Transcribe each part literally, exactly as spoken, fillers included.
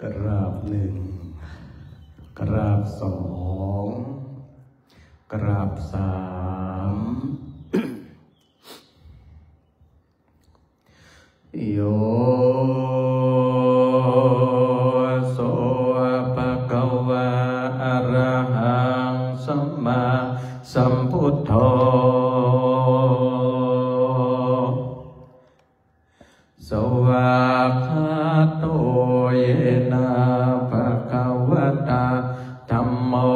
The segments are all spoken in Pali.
กราบหนึ่ง กราบสอง กราบสาม Yo so bhagavā arahaṃ sammāsambuddho, svākkhāto yena bhagavatā dhammo,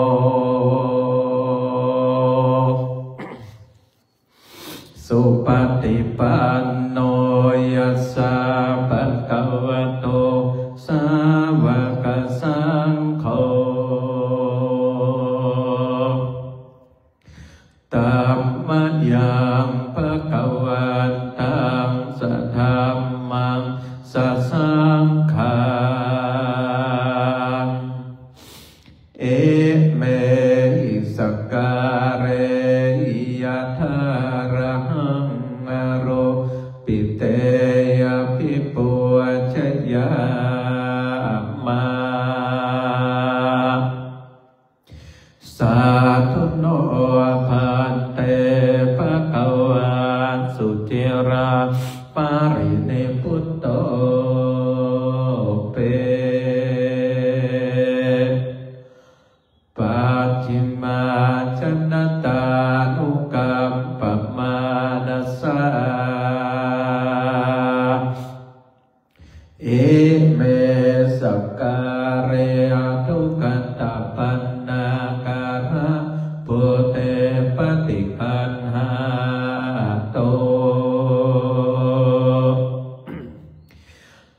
supaṭipanno yassa bhagavato sāvakasaṅgho, tammayaṃ bhagavantaṃ sadhammaṃ sasaṅghaṃ, imehi sakkārehi yathārahaṃ āropitehi abhipūjayāma. Sādhu no bhante bhagavā suciraṃ parinibbutopi, pacchimājanatānukampamānasā, ime sakkāre anukampapanākārā buddhe paṭiggaṇhātu,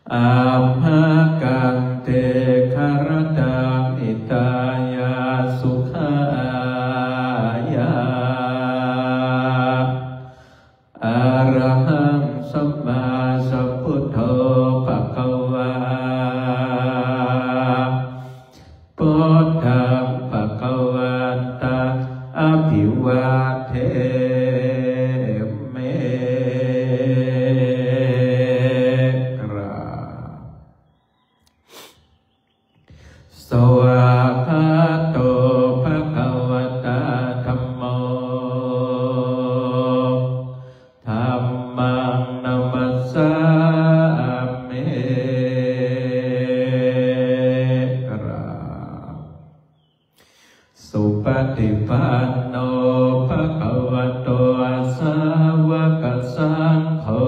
amhākaṃ dīgharattaṃ hitāya sukhāya. Arahaṃ sammāsambuddho bhagavā, buddhaṃ bhagavantaṃ abhivādemi. กราบ Svākkhāto bhagavatā dhammo, dhammaṃ namassāmi. กราบ Supaṭipanno bhagavato sāvakasaṅgho,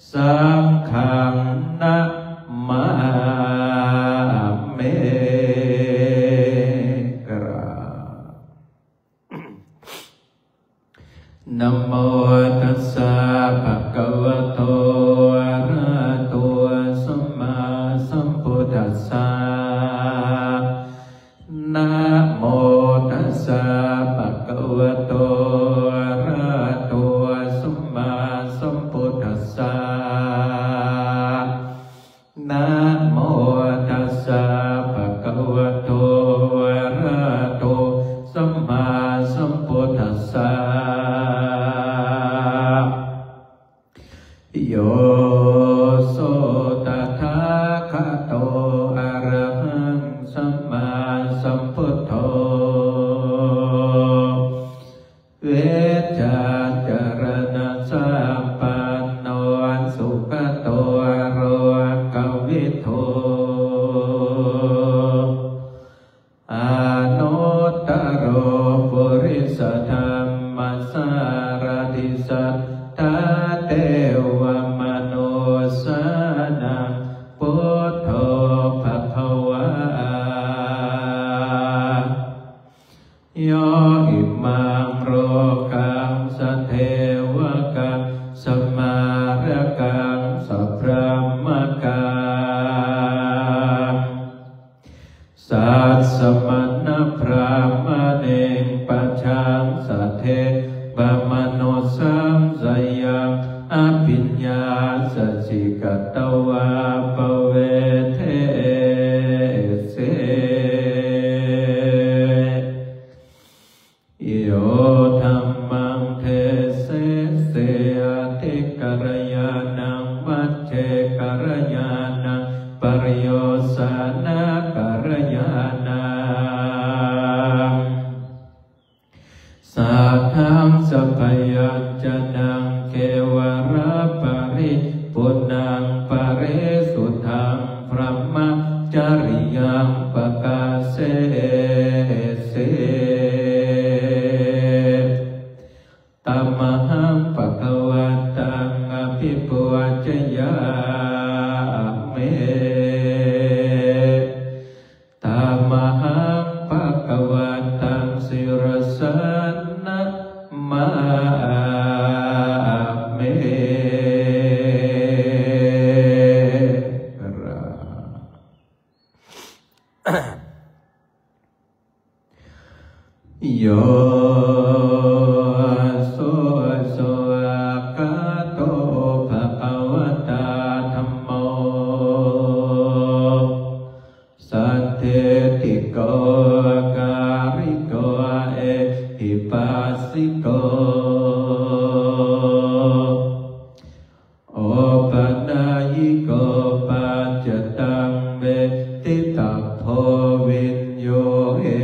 saṅghaṃ namāmi. กราบ Namo tassa bhagavato arahato sammāsambuddhassa. Namo tassa bhagavato arahato sammāsambuddhassa. Namo tassa bhagavato arahato sammāsambuddhassa. Yo so tathāgato arahaṃ sammāsambuddho, vijjācaraṇasampanno sugato lokavidū, anuttaro purisadammasārathi satthā devamanussānaṃ buddho bhagavā. Yo imaṃ lokaṃ sadevakaṃ samārakaṃ sabrahmakaṃ sassamaṇabrāhmaṇiṃ pajaṃ sadevamanussappaṃ jayaṃ abhiññāya sikkhitvā pavedesi. Yo dhammaṃ desesi ādi kalyāṇaṃ majjhe kañcanaṃ kevalaparipuṇṇaṃ parisuddhaṃ brahmacariyaṃ pakāsesi. Tamahaṃ bhagavantaṃ abhipūjayāmi. Tamahaṃ bhagavantaṃ sirasā namāmi. Yo so svākkhāto bhagavatā dhammo, sandiṭṭhiko akāliko ehipassiko, opanayiko paccattaṃ veditabbo viññūhī.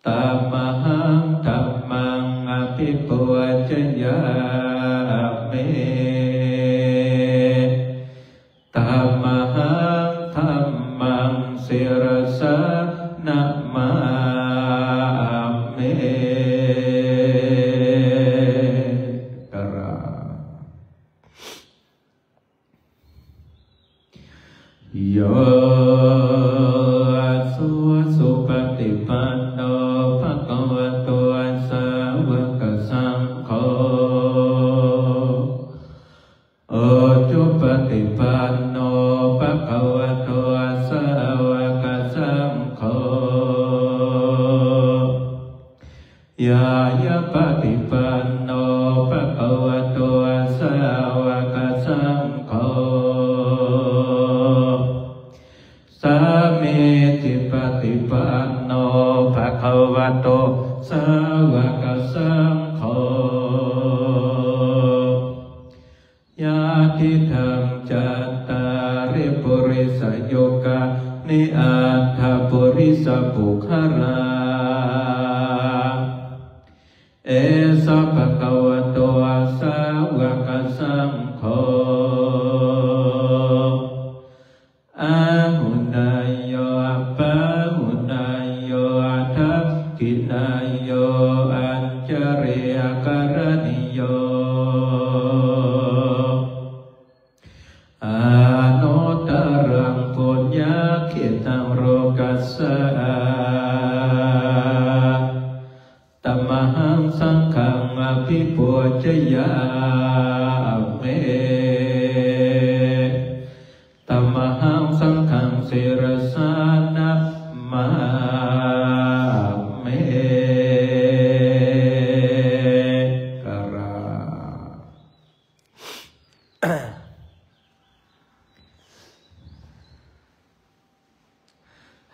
Tamahaṃ dhammaṃ abhipūjayāmi. Tamahaṃ dhammaṃ sirasā namāmi. Yo so supaṭipanno bhagavato sāvakasaṅgho, ujupaṭipanno bhagavato sāvakasaṅgho, ñāyapaṭipanno bhagavato sāvakasaṅgho, sāmīcipaṭipanno bhagavato sāvakasaṅgho, yadidaṃ cattāri purisayugāni aṭṭha purisapuggalā, esa bhagavato sāvakasaṅgho, āhuneyyo pāhuneyyo dakkhiṇeyyo añjalikaraṇīyo, anuttaraṃ puññakkhettaṃ lokassa. Tamahaṃ saṅghaṃ abhipūjayāmi. Tamahaṃ saṅghaṃ sirasā namāmi.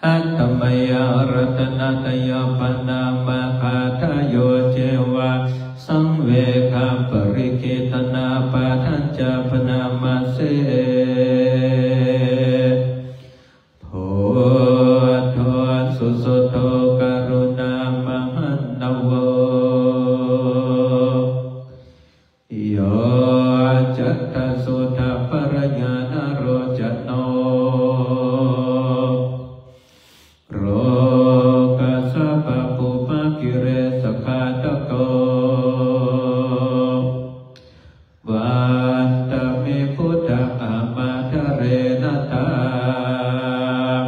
Handa mayaṃ ratanattayappaṇāmagāthā, yo ceva saṃvegaṃ paṭiggaṇhatu, taṃ paṇāma se. Buddho susuddho karuṇāmahaṇṇavo, yoca tasuttaparañāṇalocano, lokassa pāpūpakilesaghātako, vandāmi buddhaṃ ahaṃ ādarena taṃ.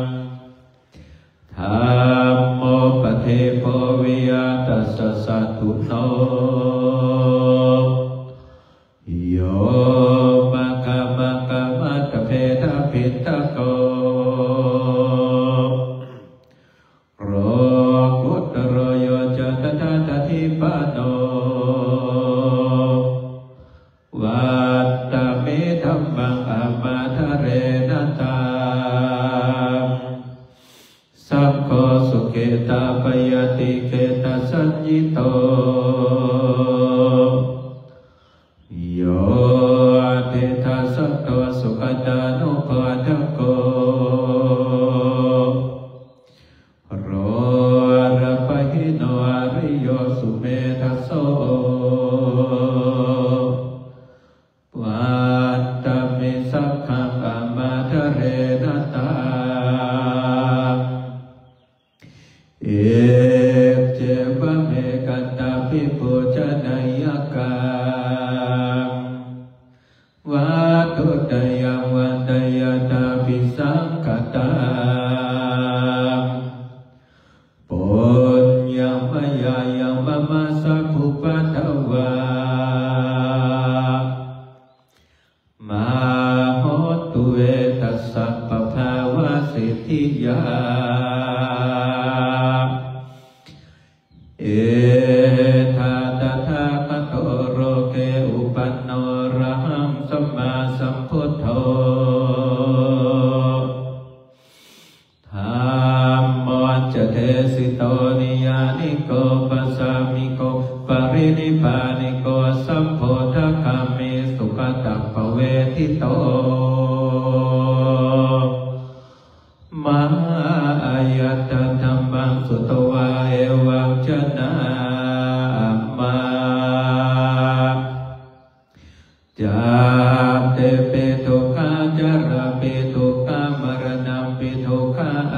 Dhammo paṭibo viya tassa satthuno, yo maggamaggamattapedapindako, lokuttaro yo ca tathāgatipāṇo, vandāmi dhammaṃ ahaṃ ādarena taṃ. Saṅgho sukhitā bhayātīketasaññito, yo diṭṭhasanto sugatānupādako, lomapahīno ariyo sumedho tejaso vandāmi saṅghaṃ amadare nataṃ. Iccevam ekadāpi pūjanīyakaṃ vatthuttayaṃ vandeyyathābhisaṅkhataṃ. Puññaṃ mayā yaṃ mama sabbupaddavā mā hontu ve tassa pabhāvasiddhiyā. Etha tathāgato loke uppanno arahaṃ sammāsambuddho. Dhammo ca desito niyyāniko pacchājīviko parinibbāniko sabbottagāmī sugatappavedito. Mahāyaṭṭhaṃ dhammaṃ sutvā evaṃ janāma. Jātipi dukkhā jarāpi dukkhā maraṇampi dukkhaṃ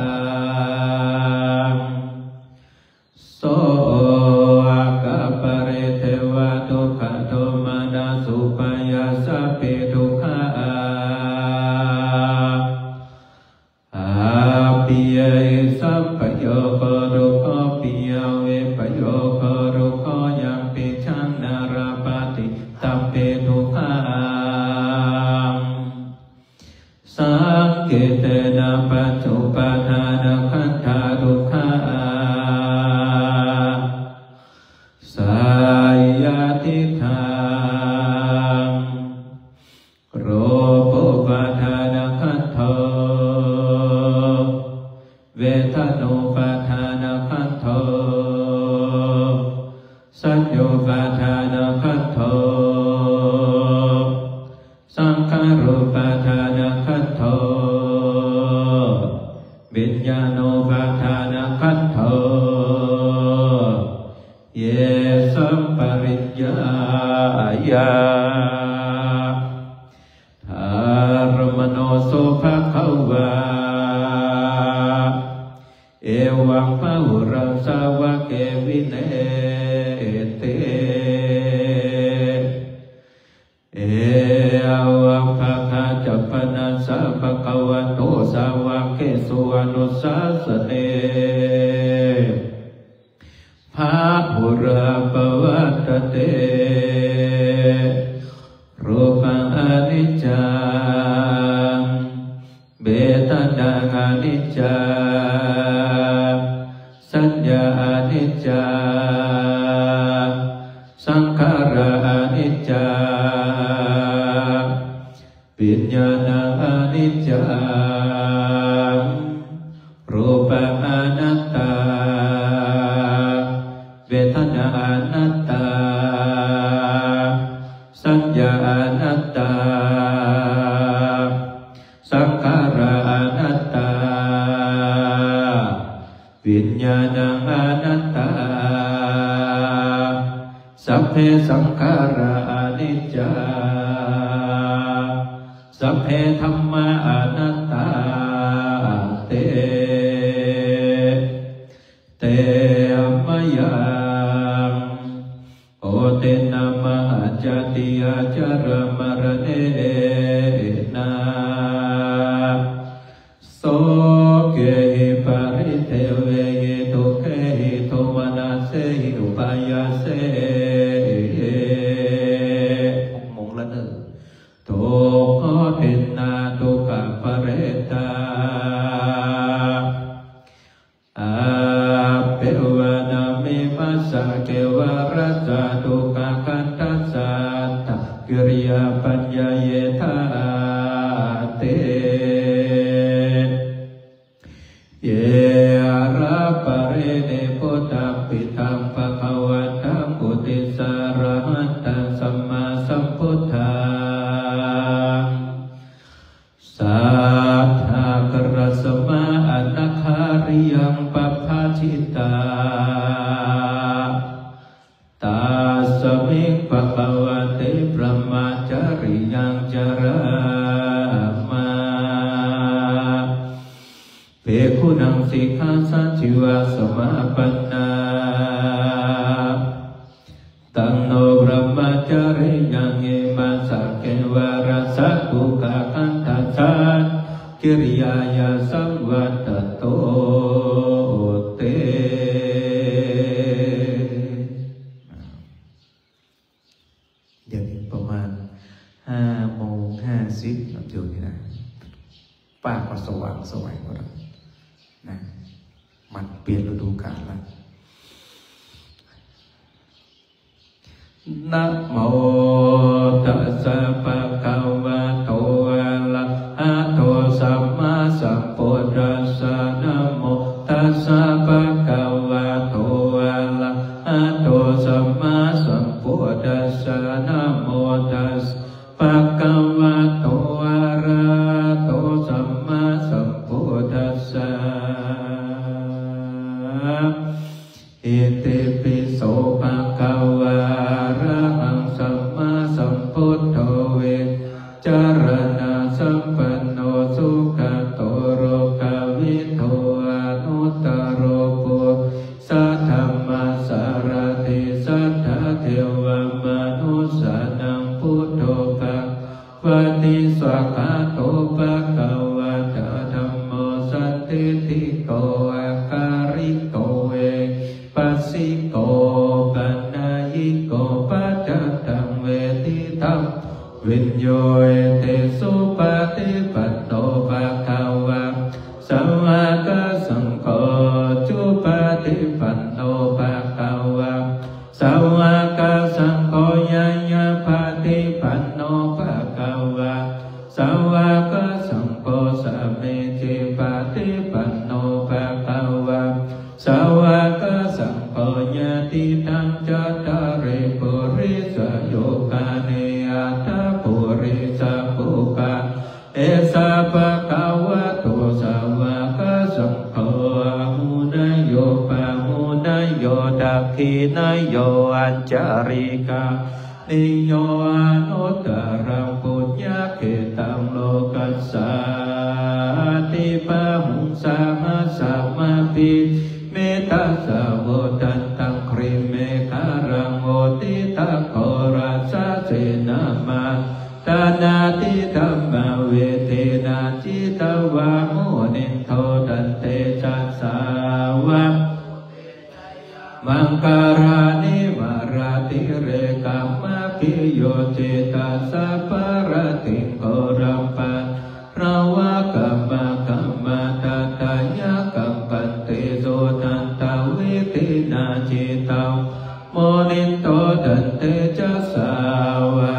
sokaparidevadukkhadomanassupāyāsāpi dukkhaṃ. Appiyehi sampayogo dukkho piyehi vippayogo dukkho yampicchaṃ na labhati tampi dukkhaṃ. Saṅkhittena pañcupādānakkhandhā dukkhā. Seyyathīdaṃ. Rūpupādānakkhandho vedanupādānakkhandho saññupādānakkhandho saṅkhārupādānakkhandho viññāṇupādānakkhandho. Yesaṃ pariññāya dharamaṇoso bhagavā evaṃ bahulaṃ sāvake vinetti. Evaṃ bhagañca panassa bhagavato sāvakesu anussasane bahulā pavattati. Rūpaṃ aniccaṃ, vedanā aniccā, saññā aniccā, saṅkhārā aniccā, viññāṇaṃ aniccaṃ. Rūpaṃ anattā, vedanā anattā, saññā anattā, saṅkhārā anattā, viññāṇaṃ anattā. Sabbe saṅkhārā aniccā, sabbe dhammā anattāti. Te mayaṃ otiṇṇaṃ mahajjhatiyā jarāmaraṇena sokehi paridevehi dukkhehi domanassehi upāyāsehi. หกโมงแล้วเนอะ Dukkhotiṇṇadukkhaparittāya appeva nāme massa kevalassa dukkhakhandhassa attakiriyā paññāyedhāti. Yāraparinibbutampi taṃ bhagavantaṃ uddissa arahantaṃ sammāsambuddhaṃ saddhākārasmā anaghariyaṃ pabbājitā. Asmiṃ bhagavati brahmacariyaṃ carāma. Bhikkhūnaṃ sikkhāsājīvasamāpannā. Taṃ no brahmacariyaṃ imassa kevalassa dukkhakkhandhassa kiriyāya saṃvattanto te. เดี๋ยวนี้ประมาณห้าโมงห้าสิบครับ อยู่นี่นะ ฟ้าก็สว่างไสวหมดแล้วนะ มันเปลี่ยนฤดูกาลแล้ว Namo tassa bhagavato arahato sammāsambuddhassa. Namo tassa bhagavato arahato sammāsambuddhassa. Namo tassa bhagavato arahato sammāsambuddhassa. Itipi so bhagavā arahaṃ sammāsambuddho vijjācaraṇasampanno sugato lokavidū anuttaro purisadammasārathi satthā devamanussānaṃ buddho bhagavāti. Svākkhāto bhagavatā dhammo sandiṭṭhiko akāliko ehipassiko opanayiko paccattaṃ veditabbo viññūhīti. Supaṭipanno bhagavatā sāvakasaṅgho, ujupaṭipanno bhagavatā sāvakasaṅgho, ñāyapaṭipanno bhagavatā sāvakasaṅgho, sāmīcipaṭipanno bhagavatā sāvakasaṅgho, yadidaṃ cattāri purisayugāni aṭṭha purisapuggalā, esa bhagavato sāvakasaṅgho, āhuneyyo pāhuneyyo dakkhiṇeyyo añjalikaraṇīyo anuttaraṃ puññakkhettaṃ lokassāti. Bāhuṃ sahassamabhinimmitasāvudhantaṃ grīmekhalaṃ uditaghorasasenamā dānādidhammavidhinā jitavā munindo taṃtejasā va maṅgalāni. Mārātirekamabhiyujjhitasabbarattiṃ ghorampanāḷavakamakkhamathaddhayakkhaṃ khantīsudantavidhinā jitavā munindo taṃtejasā va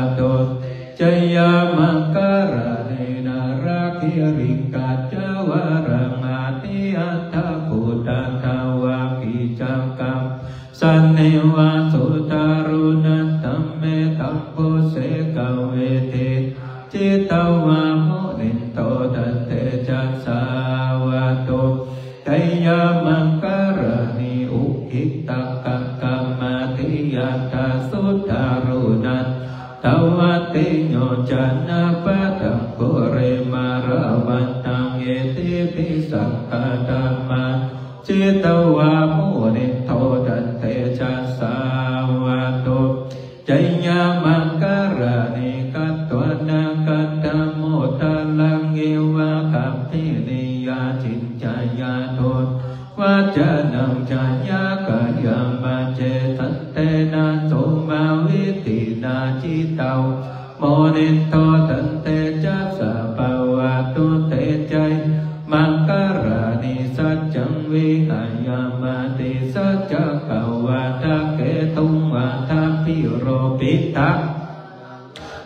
jayamaṅgalāni. Nāḷāgiriṃ gajavaraṃ atimattabhūtaṃ dāvaggicakkamasanīva sudāruṇantaṃ mettambusekavidhinā jitavā munindo taṃtejasā va jayamaṅgalāni. Ukkhittakhaggamatihatthasudāruṇantaṃ dhāvantiyojanapathaṅgulimālavantaṃ iddhībhisaṅkhatamano jitavā munindo taṃtejasā va jayamaṅgalāni. Katvāna kaṭṭhamudaraṃ iva gabbhinīyā ciñcāya duṭṭhavacanaṃ janakāyamajjhe santena somavidhinā jitavā munindo taṃtejasā pavātu te jayamaṅgalāni. Saccaṃ vihāya matisaccakavādaketuṃ vādābhiropitamanaṃ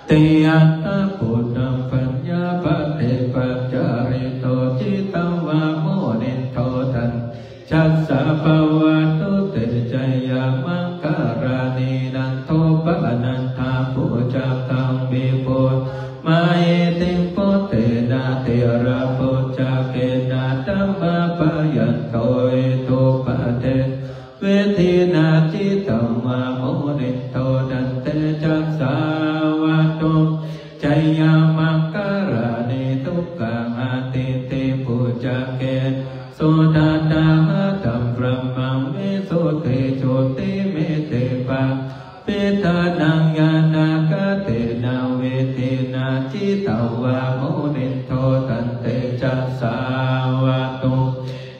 atiandhabhūtaṃ paññāpadīpajalito jitavā munindo taṃtejasā pavātu te jayamaṅgalāni. Nandopanandabhujagaṃ vibudhaṃ mahiddhiṃ puttena therabhujagena damāpayanto iddhūpadesavidhinā jitavā muni Petānaṃ ñāṇāgadena vidhinā jitavā munindo tantejasā bhavatu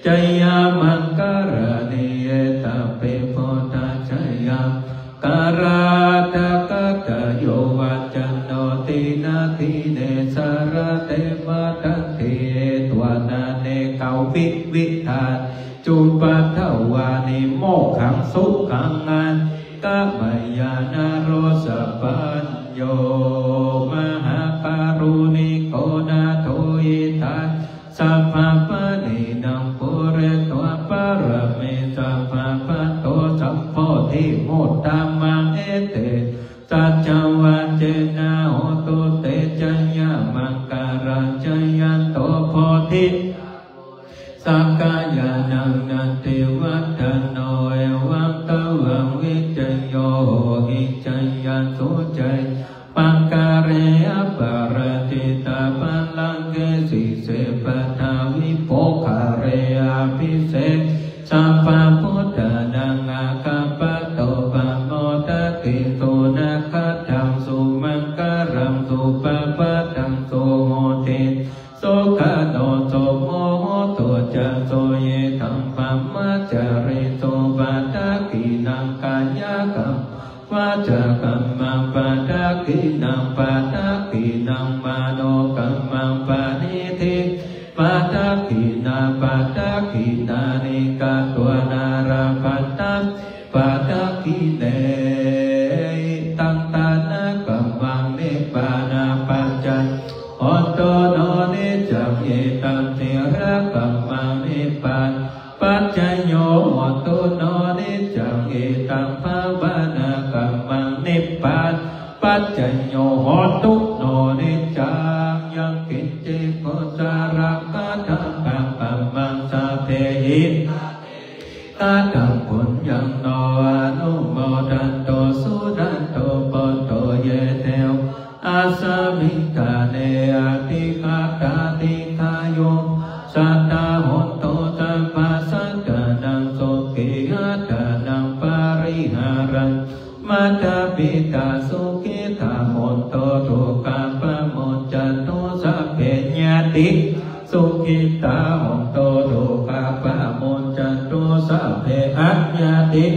te jayamaṅgalāni. Etāpi buddhajayamaṅgalaaṭṭhagāthā yo vācano dinadine sarate matandī hitvānanekavividhāni cupaddavāni mokkhaṃ sukhaṃ adhigameyya naro sapañño. Mahākāruṇiko nātho hitāya sabbapāṇinaṃ pūretvā pāramī sabbā patto sambodhimuttamaṃ. Etena saccavajjena hotu te jayamaṅgalaṃ. Jayanto bodhiyā mūle sakyānaṃ nandivaḍḍhano evaṃ tvaṃ vijayo hohi jayassu jayamaṅgale aparājitapallaṅke sīse paṭhavipokkhare abhiseke sabbabuddhānaṃ aggappatto pamodati. Sunakkhattaṃ sumaṅgalaṃ supabhātaṃ suhuṭṭhitaṃ sukhaṇo sumuhutto ca suyiṭṭhaṃ brahmacārisu. Padakkhiṇaṃ kāyakammaṃ vācākammaṃ padakkhiṇaṃ padakkhiṇaṃ manokammaṃ paṇidhī padakkhiṇā. Padakkhiṇāni katvāna labhantatthe padakkhiṇe. Taṃ ṭhānakammaṃ nibbānapaccayo hotu no niccaṃ. Itaṃ sīlakammaṃ nibbānapaccayo hotu no niccaṃ. Itaṃ bhāvanākammaṃ nibbānapaccayo hotu no niccaṃ. Yaṅkiñci kusalaṃ kattākammaṃ sabbehi kataṃ puññaṃ no anumodantu suṇantu bhonto ye devā asmiṃ ṭhāne adhigatā dīghāyukā sadā hontu sabbasattānaṃ sukhī attānaṃ pariharantu mātā pitā sukhitā hontu dukkhā pamuñcantu sabbe ñātiyā sukhitā hontu dukkhā pamuñcantu sabbe aññātiyā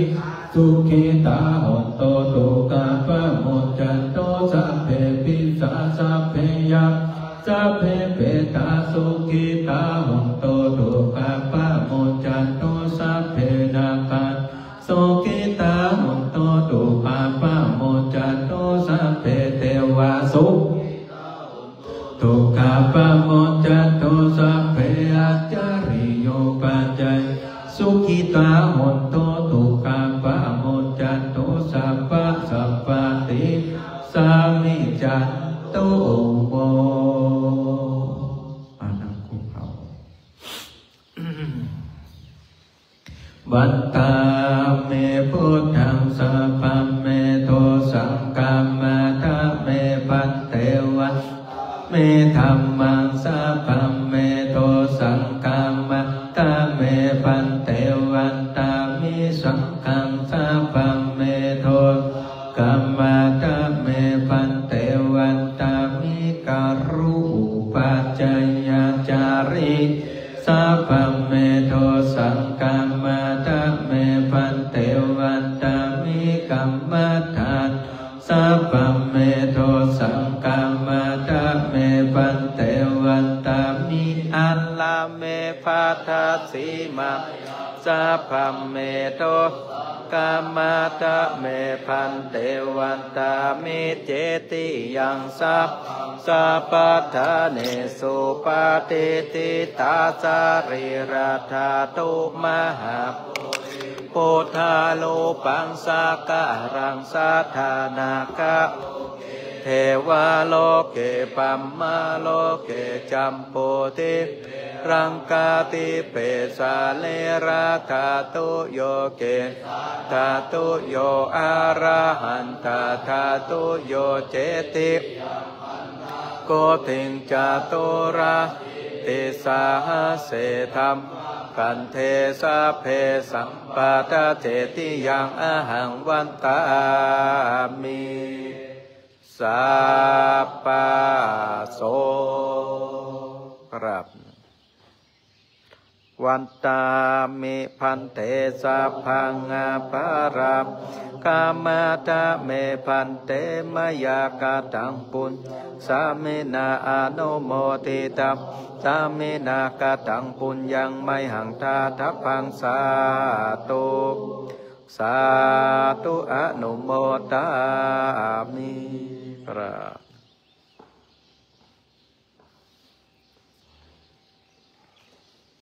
sukhitā hontu dukkhā pamuñcantu sabbe pisā sabbe yakkhā sabbe petā sukhitā hontu dukkhā pamuñcantu sabbe nakkhā sukhitā hontu dukkhā pamuñcantu sabbe devā sukhitā hontu dukkhā pamuñcantu sabbe ācariyūpaṭṭhāya sukhitā hontu dukkhā pamuñcantu sabbasampattīnaṃ samijjhantu vo. อ่า นั่งคุกเข่า Vandāmi buddhaṃ sabbaṃ me dosaṃ khamatha me bhante. Vandāmi dhammaṃ sabbaṃ me dosaṃ khamatha me bhante. Vandāmi saṅghaṃ sabbaṃ me dosaṃ khamatha me bhante. Vandāmi guru upajjhāyācariye sabbaṃ me dosaṃ khamatha me bhante. Vandāmi kammaṭṭhānaṃ sabbaṃ me dosaṃ khamatha me bhante. Vandāmi ārāme bhadasīmāyaṃ sabbaṃ me dosaṃ khamatha me bhante. Vandāmi cetiyaṃ sabbaṃ sabbaṭṭhānesu patiṭṭhitā sarīradhātu mahābodhiṃ buddharūpaṃ sakalaṃ sadā nāgaloke devaloke brahmaloke jambudīpe laṅkādīpe sarīradhātuyo kesādhātuyo arahan tadhātuyo cetiyaṃ vandāmi buddhaṃ caturāsītisahassadhammaṃ Bhante, sabbe sampāda cetiyaṃ ahaṃ vandāmi sabbaso. กราบ Vandāmi bhante sabbaṃ aparādhaṃ khamatha me bhante, mayā kataṃ puññaṃ sāminā anumoditabbaṃ, sāminā kataṃ puññaṃ mayhaṃ dātabbaṃ, sādhu sādhu anumodāmi. กราบ